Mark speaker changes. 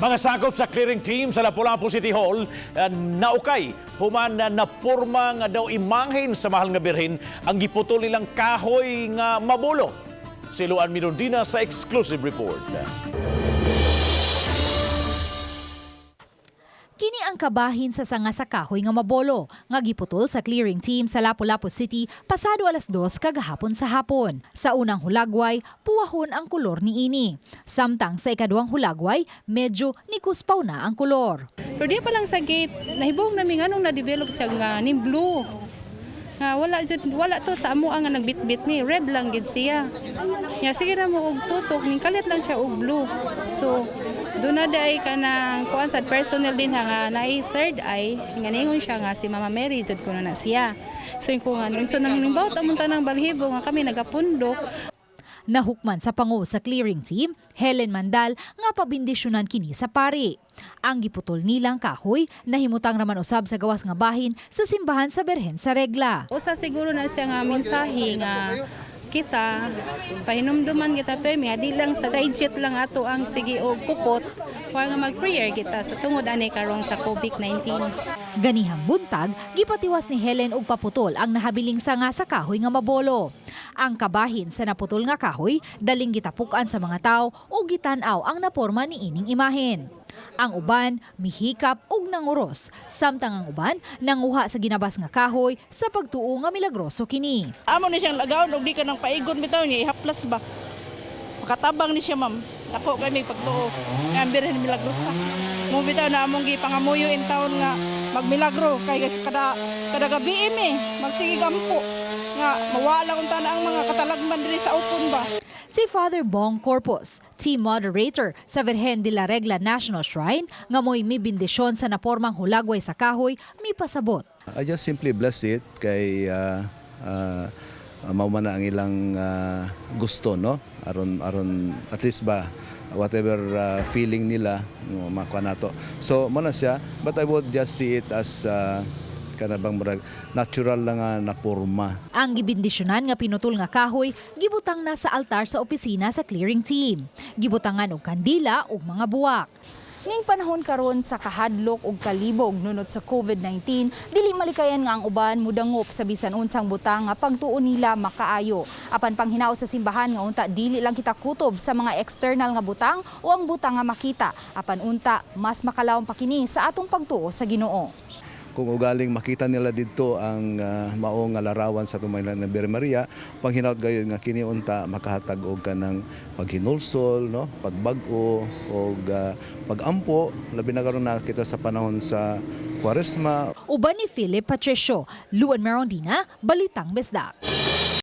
Speaker 1: Mga sakop sa clearing team sa Lapu-Lapu City Hall naukay human na napurma nga daw imanghin sa Mahal nga Birhen ang giputol nilang kahoy nga mabulo. Si Luan Mirondina sa exclusive report.
Speaker 2: Kini ang kabahin sa sanga sa kahoy nga mabolo nga giputol sa clearing team sa Lapu-Lapu City pasado 2:00 kagahapon sa hapon. Sa unang hulagway, puwahon ang kolor niini. Samtang sa ikaduhang hulagway, medyo nikuspaw na ang kolor.
Speaker 3: Pero di pa lang sa gate, nahibong nami nganong na-develop siya nga ning blue. Nga wala jud, wala to sa amo ang nga nagbitbit ni, red lang gid siya. Ya sige na mo og tutok ning kalit lang siya og blue. So doon na day kanang kuan sa personnel din ha nga naay third eye nga ningon siya nga si Mama Mary jud kuno na siya. So yung ko nga unsa nang hinumbaw among tanang balhibo nga kami nagapundok.
Speaker 2: Nahukman sa pango sa clearing team, Helen Mandal, nga pabindisyonan kini sa pari. Ang giputol nilang kahoy nahimutang raman usab sa gawas nga bahin sa simbahan sa Berhen sa Regla.
Speaker 3: Usa siguro na siya nga mensahe nga kita pahinumduman kita permi nga di lang sa digit lang ato ang sige og kupot wa nga mag-prayer kita sa tungod ani karon sa COVID-19.
Speaker 2: Ganihang buntag, gipatiwas ni Helen og paputol ang nahabiling sanga sa kahoy nga mabolo. Ang kabahin sa naputol nga kahoy, daling gitapukan sa mga tao o gitan-aw ang naporma ni ining imahen. Ang uban, mihikap ug nanguros, samtang ang uban nanguha sa ginabas nga kahoy sa pagtuo nga milagroso kini.
Speaker 4: Amo ni siyang lagawon og di ka nang paigon bitaw niya ihaplas ba. Makatabang ni siya, ma'am. Dako kay may pagtuo. Nga ang Birhen Milagrosa. Mo bitaw na among gipangamuyo in taon nga magmilagro kay kada kada gabi mi magsige gampo nga mawala unta na ang mga katalagman diri sa upon ba.
Speaker 2: Si Father Bong Corpus, team moderator sa Virgen de la Regla National Shrine, nga mo'y mibindisyon sa napormang hulagway sa kahoy, mipasabot.
Speaker 5: I just simply bless it kay mao man na ang ilang gusto, no, aron aron at least ba whatever feeling nila, no, makuha nato. So mo na siya, but I would just see it as kana bang murag natural lang nga na porma.
Speaker 2: Ang gibindisyonan nga pinutol nga kahoy, gibutang na sa altar sa opisina sa clearing team. Gibutangan og kandila ug mga buwak.
Speaker 6: Ning panahon karon sa kahadlok ug kalibog nunot sa COVID-19, dili malikayan nga ang uban mudangop sa bisan unsang butang nga pagtuo nila makaayo. Apan panghinaot sa simbahan nga unta dili lang kita kutob sa mga external nga butang o ang butang nga makita, apan unta mas makalawom pa kini sa atong pagtuo sa Ginoo.
Speaker 5: Kung ugaling makita nila didto ang mao nga larawan sa atong na Birhen Maria, panghinaot gayon nga kini unta makahatag og kanang paghinulsol, no, pagbag-o og pagampo, labi na karon na kita sa panahon sa Kwaresma.
Speaker 2: Uban ni Philip Patricio, Luan Merondina, Balitang Bisdak.